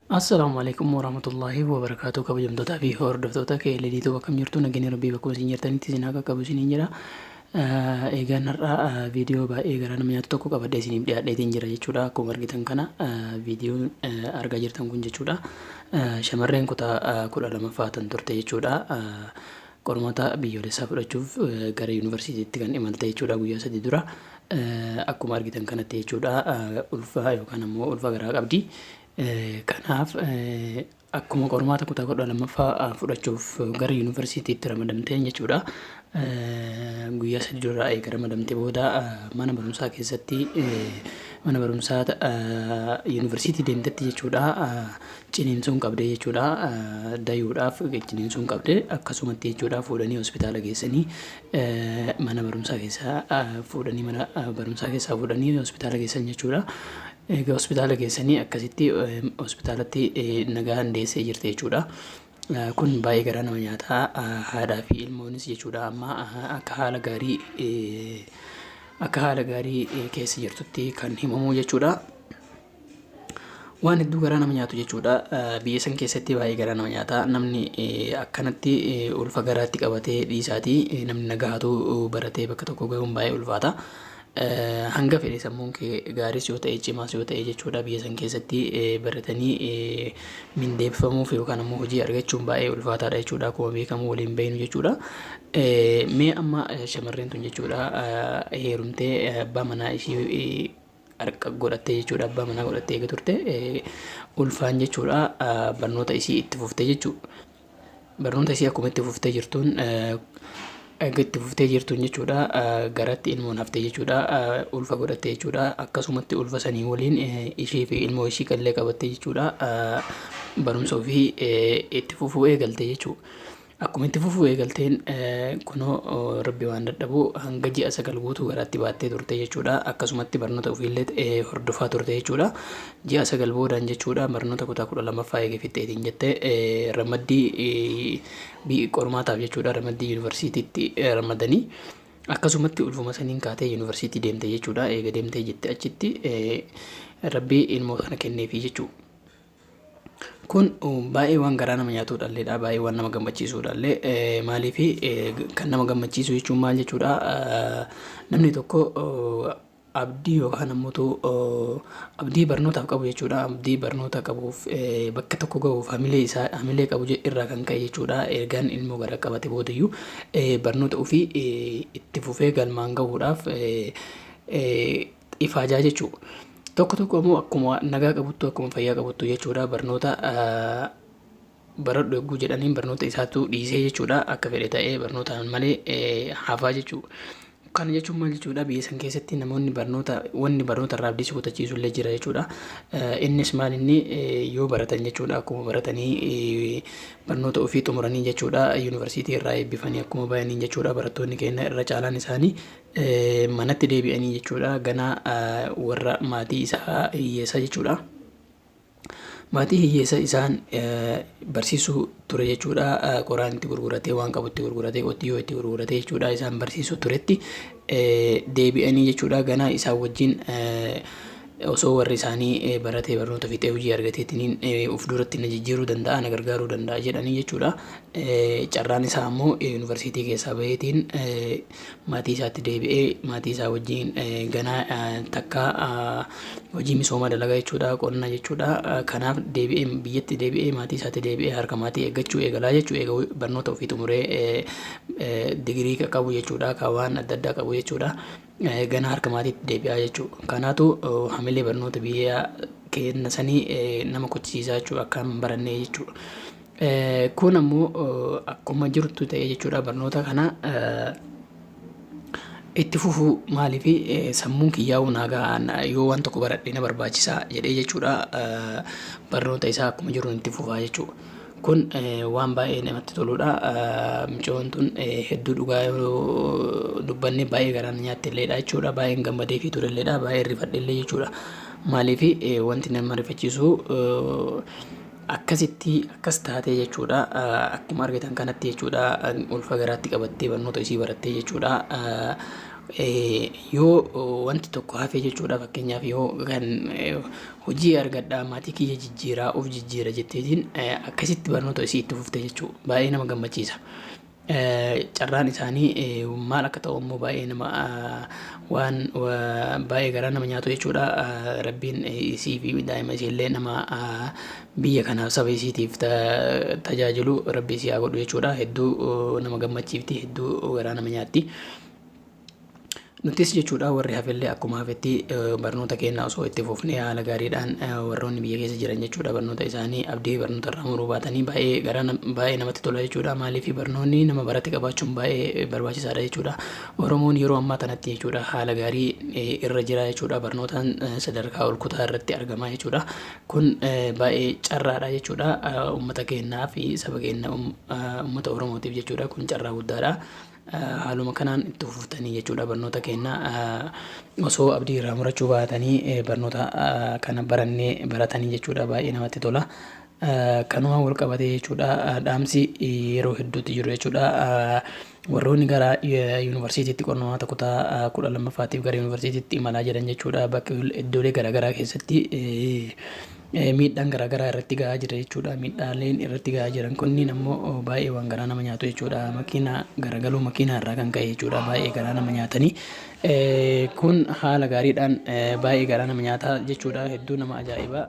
Assalaamu alaikum warahmatullaahi wabarakaatuh. Kabajamtootaa fi hordoftoota KLD akkam jirtu? Nageenya Rabbii bakkuma isin jirtanitti isin haa qaqqabu isiniin jira. Egaan har'a viidiyoo baay'ee garaa nama nyaatu tokko qabadhee isiniif dhiyaadheetiin jira jechuudha. Akkuma argitan kana viidiyoon argaa jirtan kun jechuudha. Shamarreen kutaa 12ffaa tan turte jechuudha. Qormaata biyyoolessaa fudhachuuf gara yuunivarsiitiitti kan imalte jechuudha guyyaa 3 dura. Akkuma argitan kanatti jechuudha, ulfa yookaan ammoo ulfa garaa qabdi. Kanaaf akkuma qormaata kutaa 12ffaa fudhachuuf gara yuunivarsiitiitti ramadamteen jechuudha. Guyyaa 3 dura eega ramadamte booda mana barumsaa keessatti, mana barumsaa yuunivarsiitii deemtetti jechuudha. Ciniinsuun qabdee jechuudha. Dayuudhaaf ciniinsuun qabdee akkasumatti jechuudha, fuudhanii hospitaala geessanii, mana barumsaa keessaa fuudhanii, mana barumsaa keessaa fuudhanii hospitaala geessan jechuudha. Egaa hospitaala geessanii akkasitti hospitaalatti nagaan deessee jirti jechuudha. Kun baay'ee garaa nama nyaataa. Haadhaa fi ilmoonis jechuudha amma akka haala gaarii keessa jirtutti kan himamu jechuudha. Waan hedduu garaa nama nyaatu jechuudha. Biyya san keessatti baay'ee garaa nama nyaata. Namni akkanatti ulfa garaatti qabatee dhiisaatii, namni nagaatu baratee bakka tokko gahuun baay'ee ulfaata. Hanga fedhe sammuun kee gaariis yoo ta'e, cimaas yoo ta'e jechuudha, biyya san keessatti baratanii mindeeffamuuf yookaan ammoo hojii argachuun baay'ee ulfaataadha jechuudha. Akkuma beekamu waliin beeknu jechuudha. Mee amma shamarreen tun jechuudha heerumtee abbaa manaa ishii harka godhattee jechuudha, abbaa manaa godhattee eega turte, ulfaan jechuudha barnoota isii itti fuftee jechuudha. Barnoota isii akkuma itti fuftee jirtuun, eega itti fuftee jirtuun jechuudha, garatti ilmoon haftee jechuudha, ulfa godhattee jechuudha. Akkasumatti ulfa sanii waliin ishii fi ilmoo ishii qallee qabattee jechuudha barumsa ofii itti fufuu eegalte jechuudha. Akkuma itti fufuu eegalteen kunoo Rabbi waan dadhabu, hanga ji'a 9 guutuu garaatti baattee turte jechuudha. Akkasumatti barnoota ofiillee hordofaa turte jechuudha. Ji'a 9 boodaan jechuudha barnoota kutaa 12ffaa eegee fixxeetiin jette, ramaddii qormaataaf jechuudha, ramaddii yuunivarsiitiitti ramadanii, akkasumatti ulfuma saniin kaatee yuunivarsiitii deemte jechuudha. Eega deemtee jette achitti Rabbi ilmoo kana kenneefii jechuudha. Kun baay'ee waan garaa nama nyaatudha illeedha. Baay'ee waan nama gammachiisudha illee. Maaliif kan nama gammachiisu jechuun maal jechuudha? Namni tokko abdii yookaan ammoo abdii barnootaaf qabu jechuudha. Abdii barnoota qabuuf, bakka tokko gahuuf hamilee isaa, hamilee qabu irraa kan ka'e jechuudha. Ergaan ilmoo gara qabate boodayyuu barnoota ofii itti fufee galmaan gahuudhaaf ifaajaa jechuudha. Tokko tokko immoo akkuma nagaa qabuttu, akkuma fayyaa qabuttu jechuudha, barnoota baradhu eeguu jedhaniin barnoota isaatu dhiisee jechuudha, akka fedhe ta'ee barnootaan malee hafaa jechuudha. Kana jechuun maal jechuudha? Biyya san keessatti namoonni barnoota, wanni barnoota irraa abdii si kutachiisu illee jira jechuudha. Innis maal inni, yoo baratan jechuudha, akkuma baratanii barnoota ofii xumuranii jechuudha, yuunivarsiitii irraa eebbifanii akkuma bayaniin jechuudha, barattoonni keenya irra caalaan isaanii manatti deebi'anii jechuudha, ganaa warra maatii isaa hiyyeessa jechuudha. Maatii hiyyeessa isaan barsiisuu ture jechuudha. Qoraan itti gurguratee, waan qabu itti gurguratee, qotiyyoo itti gurguratee jechuudha isaan barsiisuu turetti deebi'anii jechuudha, ganaa isaan wajjin osoo warri isaanii baratee barnoota fixee hojii argateetiin of duratti na jijjiiruu danda'a, na gargaaruu danda'a jedhanii jechuudha. Carraan isaa ammoo yuunivarsiitii keessaa baheetiin maatii isaatti deebi'ee maatii isaa wajjin ganaa takka hojii misoomaa dalagaa jechuudha, qonna jechuudha. Kanaaf deebi'ee biyyatti deebi'ee, maatii isaatti deebi'ee harka maatii eeggachuu eegalaa jechuudha. Eega barnoota ofii xumuree digirii qabu jechuudha, kan waan adda addaa qabu jechuudha. Ganaa harka maatiitti deebi'aa jechuudha. Kanaatu hamilee barnoota biyya keenya sanii nama kochisiisaa jechuudha, akka hin barannee jechuudha. Kun ammoo akkuma jirtu ta'e jechuudha, barnoota kana itti fufuu maaliif sammuun kiyyaa'uu naagaa yoo waan tokko baradhe na barbaachisa jedhee jechuudha, barnoota isaa akkuma jiruun itti fufaa jechuudha. Kun waan baay'ee namatti toludha. Mucayyoon tun hedduu, dhugaa yoo dubbanne, baay'ee garaa na nyaatte illeedha jechuudha. Baay'een gammadee fi turelleedha. Baay'ee rifadhe illee jechuudha. Maaliif wanti nama rifachiisu akkasitti akkas taatee jechuudha. Akkuma argitan kanatti jechuudha, ulfa garaatti qabattee barnoota isii barattee jechuudha. Yoo wanti tokko hafe jechuudha, fakkeenyaaf yoo kan hojii argadhaa, maatii kiyya jijjiiraa, of jijjiira jetteetiin akkasitti barnoota isii itti fufte jechuudha. Baay'ee nama gammachiisa. Carraan isaanii maal akka ta'u immoo baay'ee nama waan baay'ee garaa nama nyaatu jechuudha. Rabbiin isii fi daa'ima isiillee nama biyya kanaaf, saba isiitiif tajaajilu Rabbi isii haa godhu jechuudha. Hedduu nama gammachiifti, hedduu garaa nama nyaatti. Nutis jechuudha, warri hafellee akkuma hafetti barnoota keenya osoo itti fufnee haala gaariidhaan, warroonni biyya keessa jiran jechuudha, barnoota isaanii abdii barnoota irraa muruu baatanii baay'ee garaa baay'ee namatti tola jechuudha. Maaliif, barnoonni nama barate qabaachuun baay'ee barbaachisaadha jechuudha. Oromoon yeroo ammaa kanatti jechuudha haala gaarii irra jira jechuudha. Barnootaan sadarkaa ol kutaa irratti argama jechuudha. Kun baay'ee carraadha jechuudha. Uummata keenyaa fi saba keenya, uummata Oromootiif jechuudha, kun carraa guddaadha. Haaluma kanaan itti fuftanii jechuudha, barnoota keenya osoo abdii irraa murachuu baatanii, barnoota kana barannee baratanii jechuudha, baay'ee namatti tola. Kanumaan wal qabatee jechuudha, dhaamsi yeroo hedduutti jiru jechuudha. Warroonni gara yuunivarsiitiitti qormaata kutaa 12ffaatiif gara yuunivarsiitiitti imalaa jiran jechuudha, bakka iddoolee garaagaraa keessatti miidhaan garaagaraa irratti gahaa jira jechuudha. Miidhaaleen irratti gahaa jiran kunniin ammoo baay'ee waan garaa nama nyaatu jechuudha. Makiinaa garagaluu makiinaa irraa kan ka'e jechuudha, baay'ee garaa nama nyaatanii. Kun haala gaariidhaan baay'ee garaa nama nyaata jechuudha. Hedduu nama ajaa'iba.